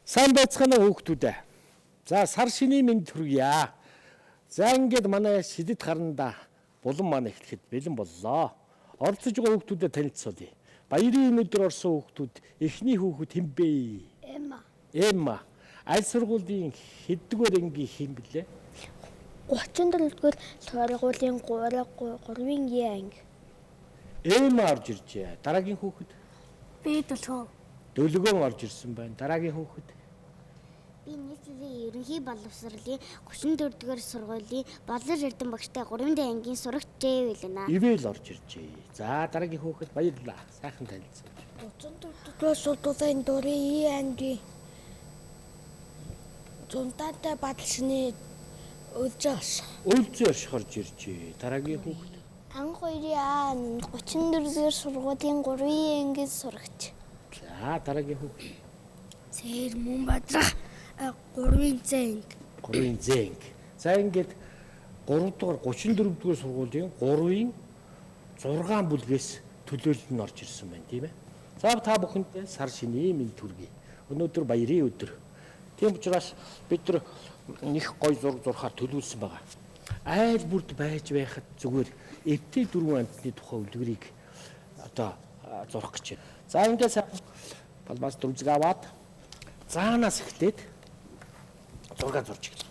Сайн байцгаана уу хүүхдүүд ээ. За сар шинийн мэнд хүргье. За ингээд манай шидэт харанда булан маань эхлэхэд бэлэн боллоо. Оролцож байгаа хүүхдүүдэд танилцуулъя. Баярын энэ өдөр орсон хүүхдүүд эхний хүүхэд хэн бэ? Эмма. Эмма. Аль сургуулийн хэддүгээр ангийн хэн блэ? 34-р сургуулийн 3-ын Е анги. Эмма орж иржээ. Дараагийн хүүхэд? Би Дөлгөөн. Дөлгөөн орж ирсэн байна. Дараагийн хүүхэд? Би нийслэлийн ерөнхий боловсролын 34-р сургуулийн Болор Эрдэнэ багштай 3-р ангийн сурагч Ивэл. Ивэл орж иржээ. За дараагийн хүүхэд баярлалаа. Сайхан танилцсан. 34-р сургуулийн 4-р Е ангийн Зунтаатай Бадалшны Өлзий орших. Өлзий орших орж иржээ. Дараагийн хүүхэд? Анх 2-ын А 34-р сургуулийн 3-р ангийн сурагч. За дараагийн хүүхэд? Сэр мөн бадрах 3-ын З анги. 3-ын З анги. За ингээд 3 дугаар 34 дугаар сургуулийн 3-ын 6 бүлгээс төлөөлөл нь орж ирсэн байна, тийм ээ. За та бүхэндээ сар шинийн мэнд хүргэе. Өнөөдөр баярын өдөр. Тийм учраас бид нар их гой зураг зурхаар төлөвлөсөн байгаа. Айл бүрд байж байхад зүгээр эвтэй дөрвөн амьтны тухай үлгэрийг одоо зурах гэж байна. За ингээд сайхан балмаас дүмзэг аваад заанаас эхлээд зураг зурж эхэлнэ.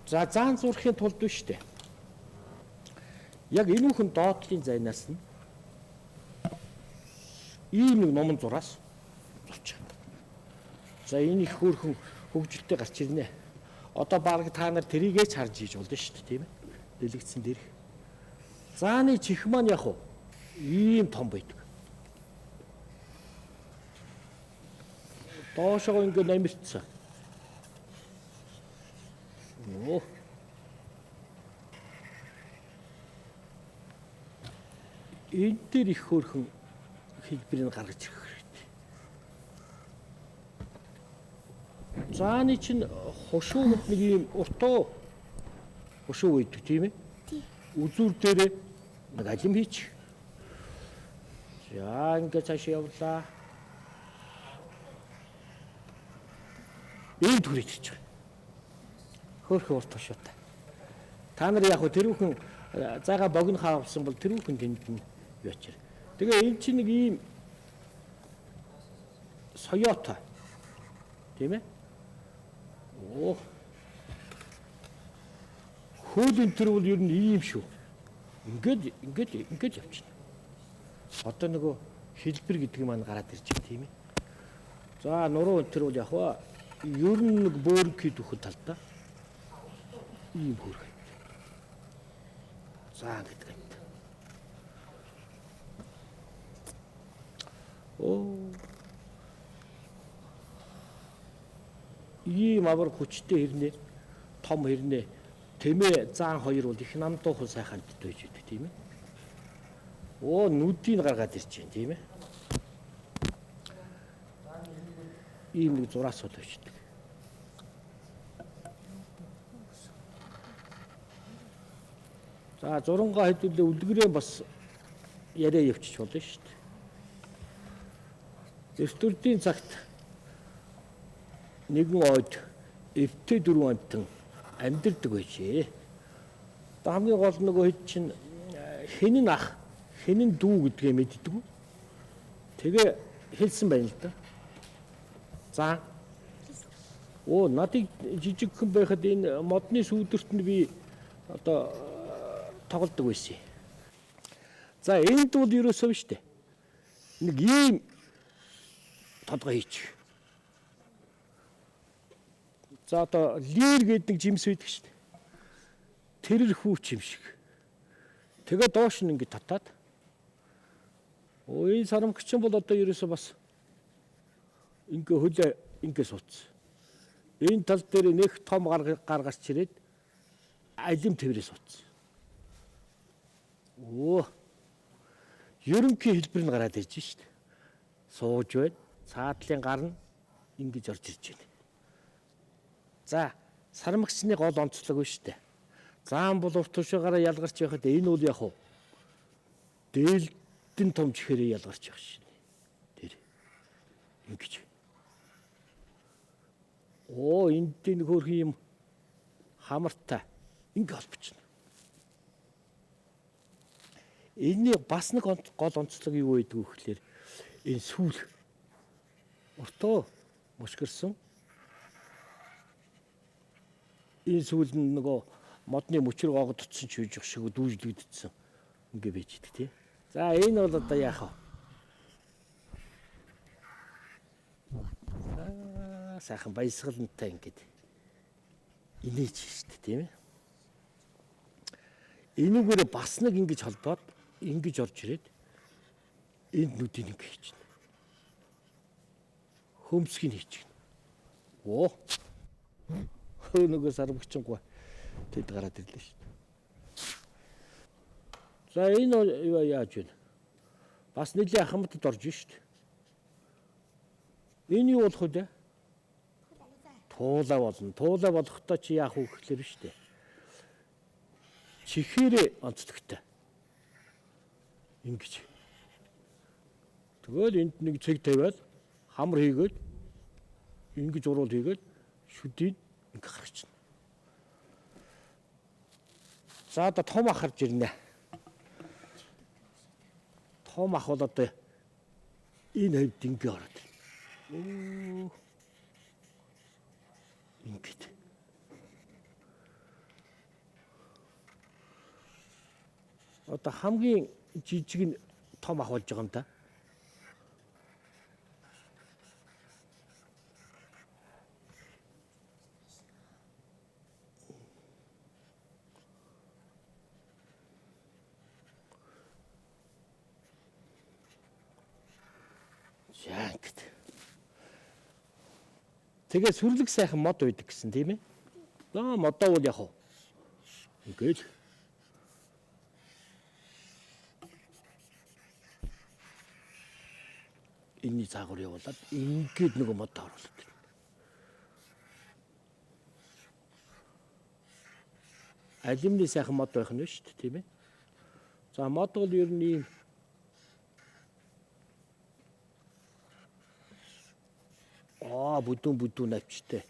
За заан зурхын тулд биш үү? Яг энүүхэн доотлын зайнаас нь ийм нэг номон зураас зурчих. За энэ их хөөрхөн хөгжилтэй гарч ирнэ. Одоо баг та нар тэрийгээ ч харж хийж болно шүү дээ, тийм ээ? Дэлгэцэн дээрх. Зааны чих маань яг уу ийм том байдаг. Доошоо ингэ намирцсан. Оо. Энэ дээр их хөөрхөн хэлбэрийг гаргаж ирэх хэрэгтэй. Зааны чинь хушуугд нэг ийм уртуу хушуу байдаг, тийм ээ? Тийм. Үзүүр дээрээ нэг алим хийчих. За ингээд цаашаа явлаа. Ийм түрэж ирж байгаа. Хөөрхөн урт хушуутай. Та нар яг тэрүүхэн зайгаа богино хаавсан бол тэрүүхэн тэнд нь юу ачаар. Тэгээ энэ чинь нэг ийм соёотой. Тийм ээ? Оо. Хуулийн төр бол ер нь ийм шүү. Ингээд ингээд ингээд явчихна. Одоо нөгөө хэлбэр гэдэг маань гараад ирж байна, тийм ээ? За нуруу энэ төр бол яг ба ер нь нэг бөөрөнхий дөхөн талдаа ийм хөөрхөн. За гэдэг юм. Оо. Ийм авар хүчтэй хэрнээ, том хэрнээ, тэмээ заан хоёр бол их намдуухан сайхан амьтд байж байдаг, тийм ээ. Оо, нүдийг гаргаад ирж байна, тийм ээ. Ийм нэг зураас бол байж байдаг. За зурангаа хэдүүлээ үлгэрээ бас яриа явчих болно шүү дээ. Эрт цагт нэгэн ойд эвтэй дөрвөн амьтан амьдардаг байжээ. Одоо хамгийн гол нөгөө хэд чинь хэн нь ах, хэн нь дүү гэдгээ мэддэг. Тэгээ хэлсэн байна л да. За. Оо надыг жижигхэн байхад энэ модны сүүдэрт нь би одоо тоглодог байсан. За энд бол ерөөсөө биш үү? Нэг ийм тодгой хийчих. За одоо лир гэдэг жимс байдаг шүү дээ. Тэр хүүч юм шиг. Тэгээ доош нь ингэ татаад. Оо энэ сарамгчин бол одоо ерөөсөө бас ингээ хөлөө ингээ сууц. Энэ тал дээр нэг том гар гарч ирээд алим тэврээ сууц. Оо. Ерөнхий хэлбэр нь гараад ирж шүү дээ. Сууж байна. Цаадлын гар нь ингэж орж ирж байна. За сармагчны гол онцлог биш үү? Заан бол урт тушаагаараа ялгарч байхад энэ бол яг уу дээл Эрдэн том чихээрээ ялгарч явах шин. Тэр. Ингэж. Оо, энд энэ хөөрхөн юм хамартай ингэ холбочихно. Энэний бас нэг гол онцлог юу байдаг вэ гэхлээр энэ сүүл уртуу мөшгөрсөн. Энэ сүүл нь нөгөө модны мөчөр гоогдсон ч үжих шиг дүүжлэгдсэн ингэ байж идэг тий. За энэ бол одоо яах вэ? За сайхан баясгалантай ингэж инээж штэ тийм ээ. Энүүгээр бас нэг ингэж холбоод ингэж орж ирээд энд нүдийг ингэ хийчихнэ. Хөмсгийг хийчихнэ. Оо. Нөгөө сарвгчингүй тэд гараад ирлээ шүү дээ. За энэ юу яаж вэ? Бас нэлийн ахмадд орж шүү дээ. Энэ юу болох вэ? Туулаа болно. Туулаа болохдоо чи яах вэ гэхлээр шүү дээ. Чихээрээ онцлогтой. Ингэж. Тэгэл энд нэг цэг тавиад хамар хийгээд ингэж уруул хийгээд шүдийг ингэ гаргачихна. За одоо том ах харж ирнэ. Том ах бол одоо энэ хавьд ингэ ороод ирнэ. Ингээд. Одоо хамгийн жижиг нь том ах болж байгаа юм да. За ингээд. Тэгээ сүрлэг сайхан мод байдаг гэсэн тийм ээ. За модоо бол яг уу. Ингээд энэний цаагуур явуулаад ингээд нөгөө модоо оруулаад ирнэ. Алюминий сайхан мод байх нь шүү дээ, тийм ээ. За мод бол ер нь ийм бүдүүн навчтай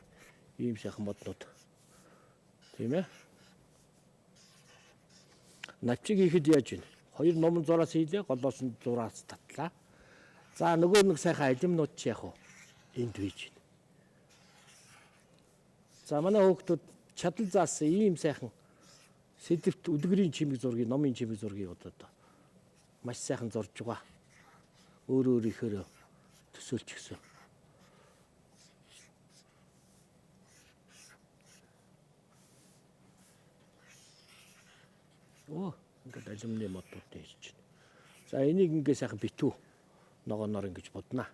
ийм сайхан моднууд. Тийм ээ. Навчиг хийхэд яаж вэ? Хоёр номон зураас хийлээ, голоос нь зураас татлаа. За нөгөө нэг сайхан алюминууд чи яах вэ? Энд бийж байна. За манай хүүхдүүд чадал заасан ийм сайхан сэдэвт үлгэрийн чимэг зургийг, номын чимэг зургийг одоо маш сайхан зурж байгаа. Өөр өөрийнхөө төсөөлчихсөн. Оо, ингээд алюминий модуудыг хийж байна. За энийг ингээд сайхан битүү ногооноор ингэж буднаа.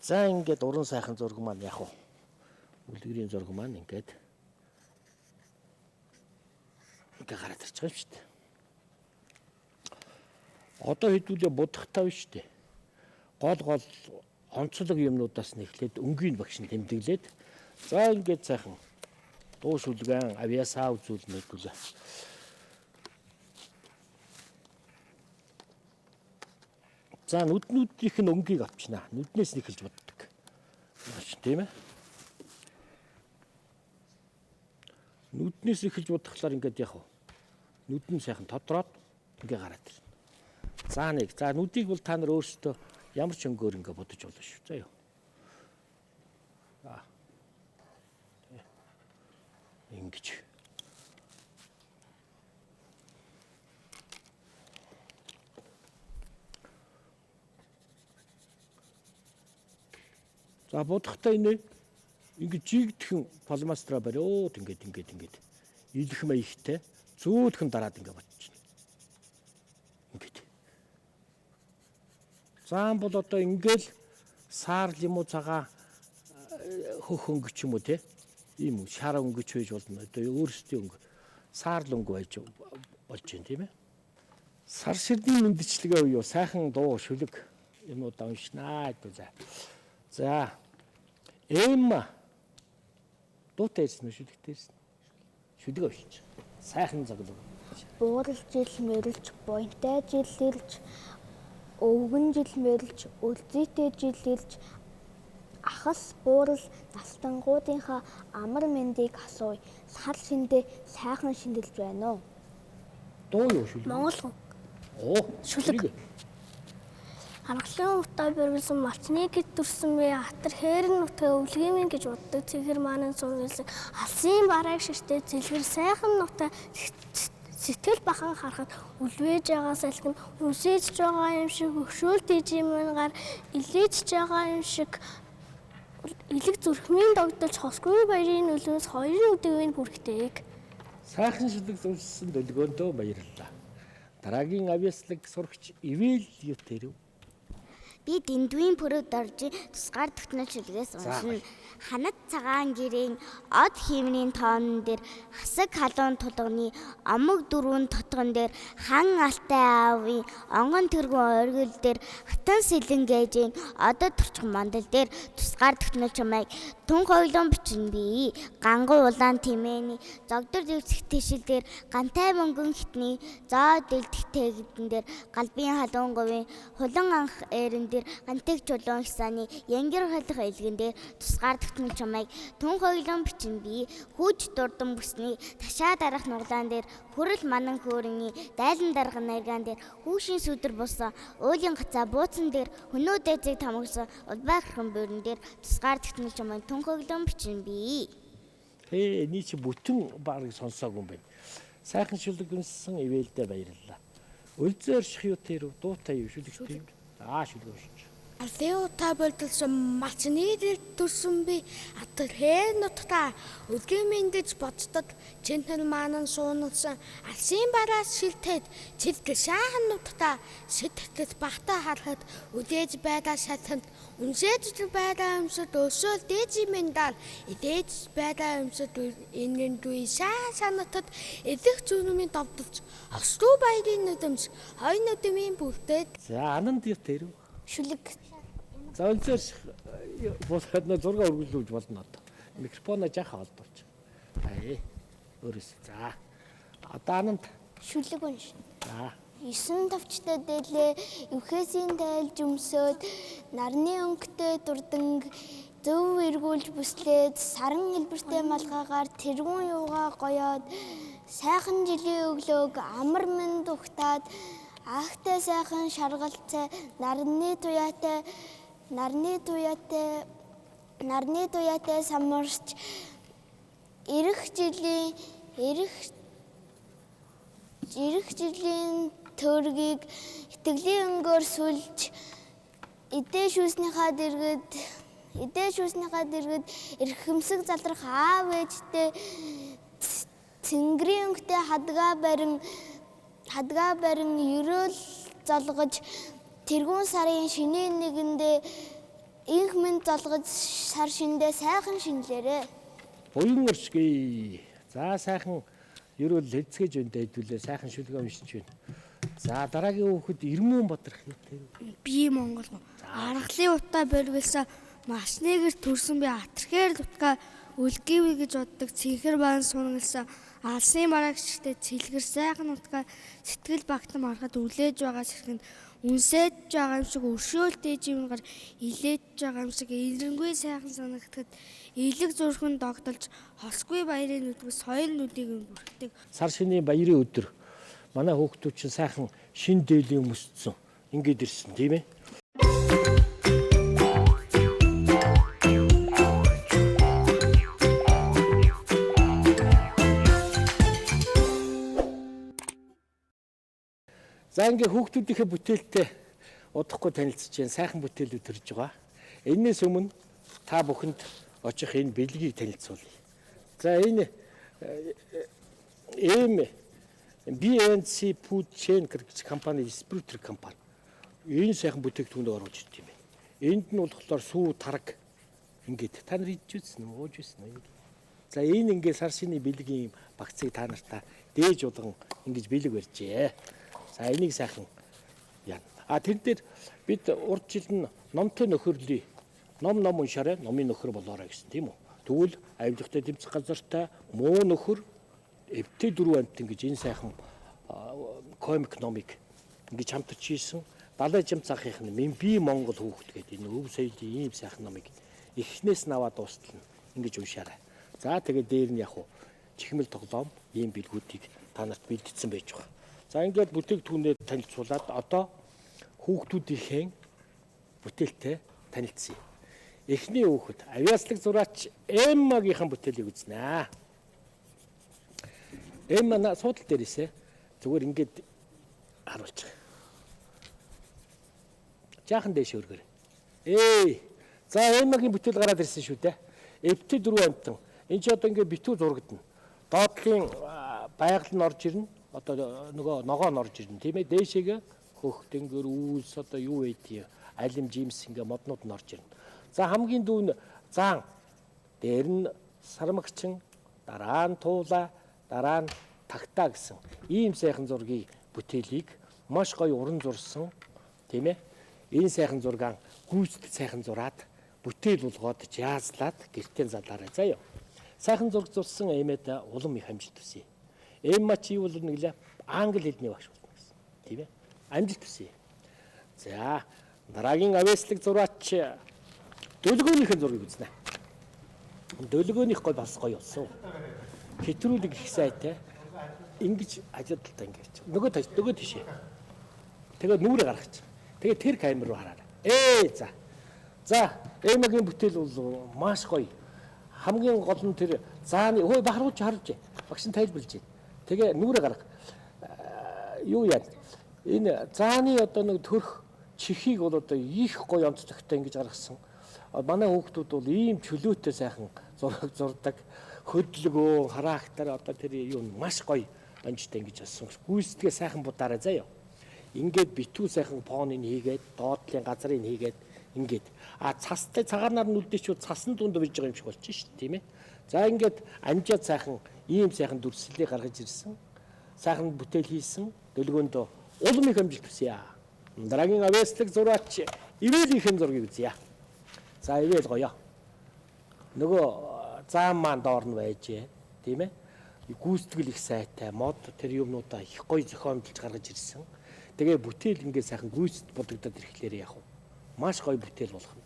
За ингээд уран сайхан зураг маань яг уу үлгэрийн зураг маань ингээд ингээ гараад ирж байгаа юм шүү дээ. Одоо хэдүүлээ будахтаа биш үү? Гол гол онцлог юмнуудаас нь эхлээд өнгийн багш нь тэмдэглээд за ингээд сайхан дуу шүлгэн авьяасаа үзүүлнэ хэдүүлээ. За нүднүүдийнх нь өнгийг авчнаа. Нүднээс нь эхэлж боддог. Тийм ээ. Нүднээс эхэлж бодохлоор ингээд яг уу нүд нь сайхан тодроод ингээ гараад ирнэ. За нэг. За нүдийг бол та нар өөрсдөө ямар ч өнгөөр ингээ бодож болно шүү. За юу. За. Ингэж. За бодохдоо энэ ингэж жигдхэн фломастера бариод ингээд ингээд ингээд илэх маягтай зөөлхөн дараад ингээд бодчихно. Ингээд. Заан бол одоо ингээл саарл юм уу цагаан хөх өнгө ч юм уу те ийм шар өнгө ч байж болно. Одоо өөрсдийн өнгө саарл өнгө байж болж байна тийм ээ. Сар ширдний мэдчилгээ буюу сайхан дуу шүлэг юмудаа уншнаа гэдэг. За Эмма дуутай ирсэн үү шүлэгтэй ирсэн? Шүлэг уншиж. Сайхан зоглог. Буурал жил мэрэлж, буянтай жил ирж, өвгөн жил мэрэлж, үлзийтэй жил ирж, ахас буурал налтангуудынхаа амар мэндийг асууя. Сар шиндээ сайхан шиндэлж байна уу? Дуу юу шүлэг? Монгол хүн. Оо, шүлэг. Аргалын утаа бэргэлсэн малчны гэд дүрсэн бэ атар хээрэн нутгаа өвлгиймэн гэж боддог. Цэгэр маань суурлсан алсын барааг ширтээ зэлгэр сайхан нутгаа сэтгэл бахан харахад үлвэж байгаа салхин үнсэж байгаа юм шиг өгшөөл дижимэнгаар илээж байгаа юм шиг элэг зүрхмийн догдолж хосгүй баярын нөлөөс хоёрын үдвийн бүрхдэг. Сайхан шүлэг зурсан долгиондоо баярлалаа. Дараагийн авьяаслаг сурагч Ивэл Ютэрв. Би дэндүийн пүрэв доржийн тусгаар тогтнол шүлгээс уншина. Ханад цагаан гэрийн од хиймрийн тоонон дээр хасаг халуун тулганы омог дөрвөн тотгон дээр хан алтай аавын онгон тэргүүн оргил дээр хатан сэлэн гээжийн одод турчхан мандал дээр тусгаар тогтнол чамайг түн хоёлон бичин би гангу улаан тэмээний зогдор зэвсэх тэшил дээр гантай мөнгөн хитний зоо дэлдэх тэгдэн дээр галбын халуун говийн хулан анх эрен дээр гантыг чулуун хисааны янгир халах элгэн дээр тусгаар тогтнол чамайг түн хоёлон бичин би хүүж дурдан бүсний ташаа дарах нуглаан дээр хүрэл манан хөөрний дайлан дарга наргаан дээр хүүшийн сүдэр бусан уулийн гацаа бууцан дээр хөнөө дээзэг тамгсан улбай гархан буурн дээр тусгаар тогтнол чамайг түн хоёлон бичин би. Хээ, эний чи бүтэн барыг сонсоогүй юм байна. Сайхан шүлэг үнссэн ивэлдэ баярлалаа. Өлзөө орших юу тэр дуутай юу шүлэгтэй юм. За шүлэг уншиж. Алсын утаа болдолсон малчны дэр төрсөн би атар хэн нутгаа өдгийн мэндэж боддог чэнтэн маанан сууналсан алсын бараас шилтээд чилдэл шаахан нутгаа сэтгэл багтаа харахад үлээж байлаа шатанд үнсээж байлаа өмсөд өсөөл дээжи мэндал идээж байлаа өмсөд энэн дүй шаа санатад элэх зүнмийн довдолж ослуу баярын нүдэмс хой нүдмийн бүртээд. За ананд юу тэр шүлэг. За өлзөөрш босоход нэ зураг өргөлүүлж болно одоо. Микрофоноо жаахан олдуулж. Аа өөрөөс. За одоо ананд шүлэг унш. За 9 товчтой дээлээ өвхөөсийн тайлж өмсөөд нарны өнгөтэй дурданг зөв эргүүлж бүслээд саран хэлбэртэй малгайгаар тэргүүн юугаа гоёод сайхан жилийн өглөөг амар мэнд ухтаад ахтай сайхан шаргалцай нарны туяатай самарч ирэх жилийн төргийг итгэлийн өнгөөр сүлж эдээ шүүснийхаа дэргэд эрхэмсэг залрах аав ээжтэй цэнгэрийн өнгөтэй хадгаа барин ерөөл золгож тэргүүн сарын шинийн нэгэндээ инх мэнд золгож сар шиндээ сайхан шинэлээрээ. Буян өршгий. За сайхан ерөөл хэлцгээж байна дайдүүлээ сайхан шүлгээ уншиж байна. За дараагийн хүүхэд Ирмүүн Бадрах юу тэр? Би Монгол. Аргалын утаа боргилсан машныг төрсөн би атархээр дутгаа үлгийвэ гэж боддог цэнхэр баан сунгалсан алсын бараагчтай цэлгэр сайхан нутгаа сэтгэл багтам харахад үлээж байгаа сэрхэнд үнсэж байгаа юм шиг өршөөл дээжимгаар илээж байгаа юм шиг эренгүй сайхан санагдахад элэг зүрхэн догдолж хосгүй баярын нүдгээс хоёр нүдийг юм бүрхдэг. Сар шинийн баярын өдөр манай хүүхдүүд чинь сайхан шин дээлийн өмссөн ингээд ирсэн тийм ээ. За ингээ хүүхдүүдийнхээ бүтээлтэй удахгүй танилцж байна. Сайхан бүтээлүүд төрж байгаа. Энээс өмнө та бүхэнд очих энэ бэлгийг танилцуулъя. За энэ эм BNC Food Chain гэж компани дистрибьютор компани. Энэ сайхан бүтээгдэхүүнд оруулж ирд юм байна. Энд нь болохоор сүү тараг ингээд та нар идэж үзсэн үү? Ууж үзсэн үү? За энэ ингээ сар шиний бэлгийн багцыг та нартаа дээж удган ингэж бэлэг барьжээ. За энийг сайхан яана. А тэр дээр бид урд жил нь номтой нөхөрлөе. Ном уншаарай, номын нөхөр болоорой гэсэн тийм үү? Тэгвэл авилгатай тэмцэх газартай муу нөхөр Эвтэй дөрвөн амтан гэж энэ сайхан комик номыг ингэж хамтарч хийсэн. Далай жам цахих нь Минби Монгол хүүхэд гэдэг энэ өв соёлын ийм сайхан номыг эхнээс нь аваад дуустал нь ингэж уншаарай. За тэгээд дээр нь яг чихмэл тоглоом ийм бэлгүүдийг та нарт бэлдсэн байж байгаа. За ингээд бүтээгдэхүүнээ танилцуулаад одоо хүүхдүүдийнхээ бүтээлтэй танилцъя. Эхний хүүхэд авиаслаг зураач Эммагийнхан бүтээлийг үзнэ. Эмма суудал дээрээсээ зүгээр ингээд харуулчих. Жаахан дээш өргөөр. За Эммагийн бүтээл гараад ирсэн шүү дээ. Эвтэй дөрвөн амтан. Энд чи одоо ингээд битүү зурагдана. Доотлын байгаль нь орж ирнэ. Одоо нөгөө ногоо нь орж ирнэ, тийм ээ. Дээшээгээ хөх, тэнгэр, үүс одоо юу байдгийг алим жимс ингээ моднууд нь орж ирнэ. За хамгийн дүүн заан дээр нь сармагчин, дараа нь туула, дараа нь тагтаа гэсэн ийм сайхан зургийг бүтээлийг маш гоё уран зурсан, тийм ээ. Энэ сайхан зургаан гүйцэтгэл сайхан зураад бүтээл болгоод жаазлаад гэртээ залаарай заяа. Сайхан зураг зурсан Эмэд улам их амжилт хүсье. Эмма чи юу бол нэглээ англи хэлний багш болно гэсэн. Тийм ээ. Амжилт хүсье. За дараагийн авиаслаг зураач дөлгөөнийхэн зургийг үзнэ. Дөлгөөнийх гой бас гоё болсон. Хэтрүүлэг их сайтай. Ингэж ажидлаа ингэж. Нөгөө тийшээ. Тэгээд нүрээ гаргачих. Тэгээд тэр камер руу хараарай. За. За, Эмагийн бүтээл бол маш гоё. Хамгийн гол нь тэр зааны хөөе харуулж харуулж. Багш нь тайлбарлаж байна. Тэгээ нүрээ гарга. Юу яа? Энэ зааны одоо нэг төрх чихийг бол одоо их гоё онцлогтой ингэж гаргасан. Манай хүүхдүүд бол ийм чөлөөтэй сайхан зураг зурдаг. Хөдөлгөөн, характер одоо тэр юу маш гоё онцтой ингэж болсон. Гүйцэтгээ сайхан будаарай заяа. Ингээд битүү сайхан фоныг хийгээд, доотлын газрыг хийгээд ингээд цастай цагаанаар нь үлдээчүүд цасан дунд биж байгаа юм шиг болж шít, тийм ээ. За ингээд амжаад сайхан ийм сайхан дүрслэлийг гаргаж ирсэн. Сайхан бүтээл хийсэн. Дөлгөөнд улам их амжилт хүсье. Дараагийн авиаслаг зураач Ивэлийнхэн зургийг үзье. За Ивэл гоё. Нөгөө заан маань доор нь байжээ, тийм ээ. Гүйцэтгэл их сайтай, мод тэр юмнуудаа их гоё зохиомжлж гаргаж ирсэн. Тэгээ бүтээл ингээд сайхан гүйцэд бодогдоод ирэхлээр яг маш гоё бүтээл болох нь.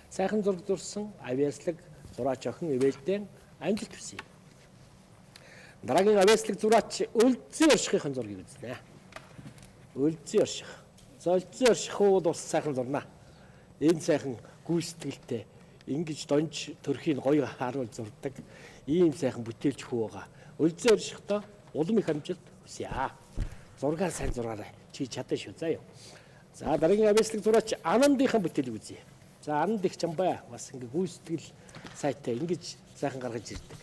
Сайхан зураг зурсан авиаслаг зураач охин Ивэлдэн амжилт хүсье. Дараагийн авиаслаг зураач Өлзий оршихын зургийг үзнэ. Өлзий орших. За Өлзий орших бол бас сайхан зурнаа. Энэ сайхан гүйцэтгэлтэй ингэж донж төрхийг гоё харуул зурдаг ийм сайхан бүтээлч хүү байгаа. Өлзий оршихдоо улам их амжилт хүсье. Зургаар сайн зургаарай. Чи чадна шүү заа юу. За дараагийн авиаслаг зураач Анандынхан бүтээлийг үзье. За Ананд их чамбай бас ингээ гүйцэтгэл сайтай ингэж сайхан гаргаж ирдэг.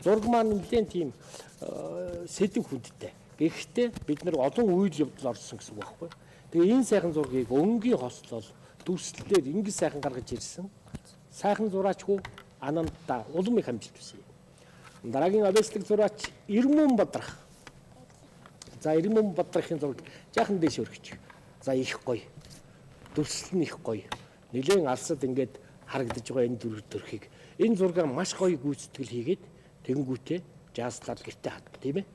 Зураг маань нэлээд тийм сэдв хүндтэй. Гэхдээ бид нар олон үйл явдал орсон гэсэн үг байхгүй. Тэгээ энэ сайхан зургийг өнгийн хослол дүрслэлээр ингэж сайхан гаргаж ирсэн. Сайхан зураач хүү Анандаа улам их амжилт хүсье. Дараагийн авиаслаг зураач Ирмэн Бадрах. За Ирмэн Бадрахын зураг жаахан дээш өргөч. За их гоё. Дүрслэл нь их гоё. Нилээн алсад ингээд харагдаж байгаа энэ төрхийг. Энэ зургаар маш гоё гүйцэтгэл хийгээд тэгэнгүүтээ жааслаад гэртээ хатна, тийм ээ.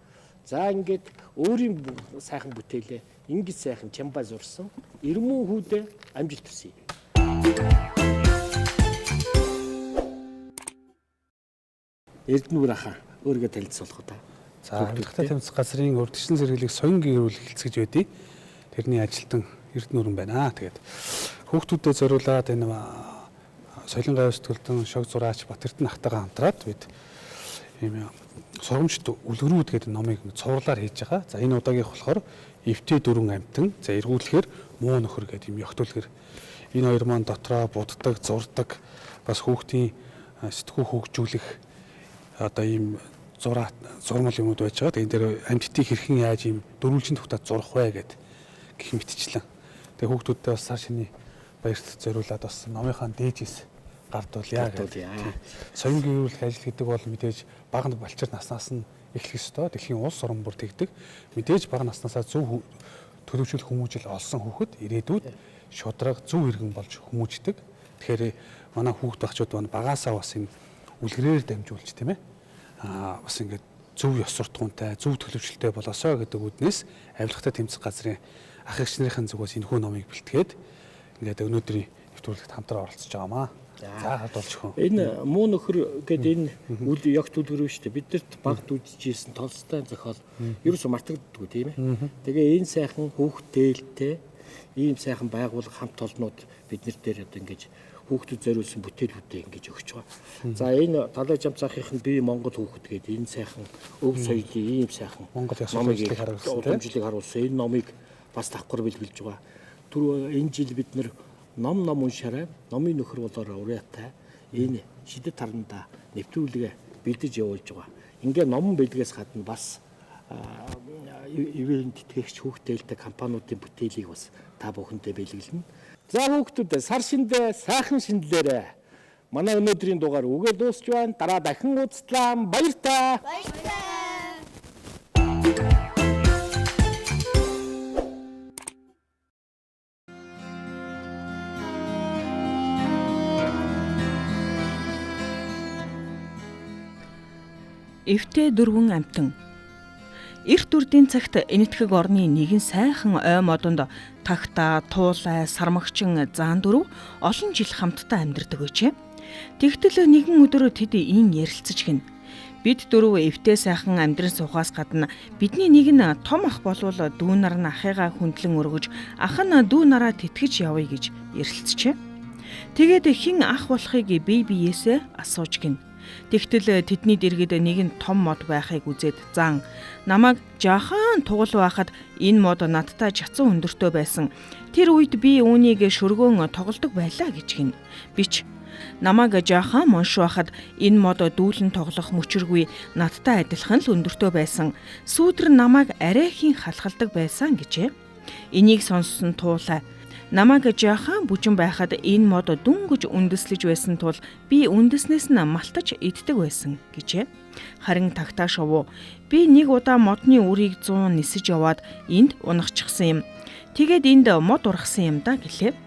За ингээд өөрийн сайхан бүтээлээ ингэж сайхан чамбай зурсан Ирмэн хүүдээ амжилт хүсье. Эрдэнэ хаан өөрийгөө танилцуулах уу та. За Хангалттай тэмцэх газрын урдчлан зэрэглэх соён гэрүүл хэлцэж байдیں۔ Тэрний ажилтан Эрдэнэ байна. Тэгээд хүүхдүүдэд зориулаад энэ соёлын гавь сэтгүүлтэн шог зураач Батэрдэн ахтайгаа хамтраад бид ийм сургамжт үлгэрүүд гэдэг номыг цувралаар хийж байгаа. За энэ удаагийнх болохоор эвтэй дөрвөн амтан, за эргүүлэхээр муу нөхөр гэдэг ийм ёгт үлгэр. Энэ хоёр маань дотроо буддаг, зурдаг, бас хүүхдийн сэтгүү хөгжүүлэх одоо ийм зурмал юмуд байж байгаа. Тэгээд энэ дээр амьтдыг хэрхэн яаж ийм дөрвөлжин тухтаад зурах вэ гэд гэх мэтчлэн. Тэгээд хүүхдүүдтэй бас сар шиний баярт зориулаад бас номынхаа дээжээс гардуулъя гэдэг. Соён гэрүүлэх ажил гэдэг бол мэдээж бага балчир наснаас нь эхлэх ёстой. Дэлхийн улс орон бүр тэгдэг. Мэдээж бага наснаасаа зөв төлөвшөл хүмүүжил олсон хүүхэд ирээдүйд шудраг зөв иргэн болж хүмүүждэг. Тэгэхээр манай хүүхд багчууд маань багаасаа бас энэ үлгэрээр дамжуулж тийм ээ. Бас ингээд Зөв ёс суртахуунтай, зөв төлөвчлөлтэй болоосой гэдэг үүднээс авилгатай тэмцэх газрын ах эгч нарын зүгээс энэхүү номыг бэлтгээд ингээд өнөөдрийн нэвтрүүлэгт хамтран оролцож байгаамаа. За хадуулж хөө. Энэ муу нөхөр гээд энэ үл ягт үлгэр шүү дээ. Бидэрт багт үдчихсэн Толстой зохиол ерөөсө мартагддаггүй тийм ээ. Тэгээ энэ сайхан хүүхдэлтэй ийм сайхан байгууллага хамт олнууд бид нар дээр одоо ингэж хүүхдэд зориулсан бүтээлүүдээ ингэж өгч байгаа. За энэ Далай Жамцаахынх нь би Монгол хүүхэд гээд энэ сайхан өв соёлын ийм сайхан Монгол ёс суртахууны харуулсан уламжлалыг харуулсан энэ номыг бас давхар бэлгэлж байгаа. Түр энэ жил бид нар ном уншаарай. Номын нөхөр болоорой уриатай энэ шидэт таранда нэвтрүүлгээ бэлдэж явуулж байгаа. Ингээ номон бэлгээс гадна бас ивент тэтгэгч хүүхдэлтэй компаниудын бүтээлийг бас та бүхэндээ бэлгэлнэ. За хүүхдүүд сар шиндээ сайхан шинэлээрэй. Манай өнөөдрийн дугаар үгээр дуусч байна. Дараа дахин уулзлаа. Баяртай. Баяртай. Эвтэй дөрвөн амтан. Эрт үрдийн цагт Энэтхэг орны нэгэн сайхан ой модонд тагтаа, туулай, сармагчин, заан дөрөв олон жил хамтдаа амьдардаг байжээ. Тэгтэл нэгэн өдөр тэд ийн ярилцаж гин. Бид дөрөв эвтэй сайхан амьдран суухаас гадна бидний нэг нь том ах болвол дүү нар нь ахыгаа хүндлэн өргөж, ах нь дүү нараа тэтгэж явъя гэж ярилцжээ. Тэгээд хэн ах болохыг бие биеэсээ асууж гин. Тэгтэл тэдний дэргэд нэгэн том мод байхыг үзээд зан намайг жаахан тугал байхад энэ мод надтай чацсан өндөртөө байсан. Тэр үед би үүнийг шөргөөн тоглодог байлаа гэж гин. Бич намайг жаахан монш байхад энэ мод дүүлэн тоглох мөчөргүй надтай адилхан л өндөртөө байсан. Сүүдэр намайг арайхийн халахалдаг байсан гэжээ. Энийг сонссон туулай намайг жаахан бүжин байхад энэ мод дүнгэж үндэслэж байсан тул би үндэснээс нь малтаж иддэг байсан гэжээ. Харин тагтаа шувуу би нэг удаа модны үрийг 100 нисэж яваад энд унахчихсан юм. Тэгээд энд мод ургасан юм да гэлээ.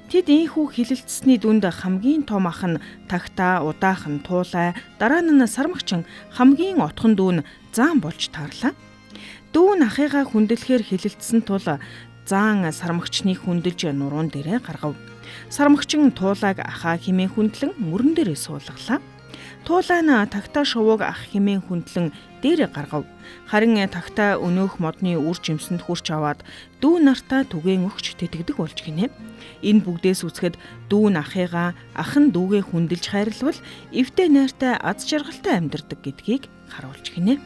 Тэд ийхүү хилэлцсэний дүнд хамгийн том ах нь тагтаа, удаахан туулай, дараа нь сармагчин хамгийн отхон дүү нь заан болж таарлаа. Дүү нь ахыгаа хүндлэхээр хилэлцсэн тул заан сармагчныг хүндэлж нуруун дээрээ гаргав. Сармагчин туулайг ахаа хэмээн хүндлэн мөрөн дээрээ суулгалаа. Туулай нь тагтаа шувууг ах хэмээн хүндлэн дээрээ гаргав. Харин тагтаа өнөөх модны үр жимсэнд хүрч аваад дүү нартаа түгээн өгч тэтгэдэг болж гинэ. Энэ бүгдээс үзэхэд дүү нь ахыгаа, ах нь дүүгээ хүндэлж хайрлавал эвтэй найртай аз жаргалтай амьдардаг гэдгийг харуулж гинэ.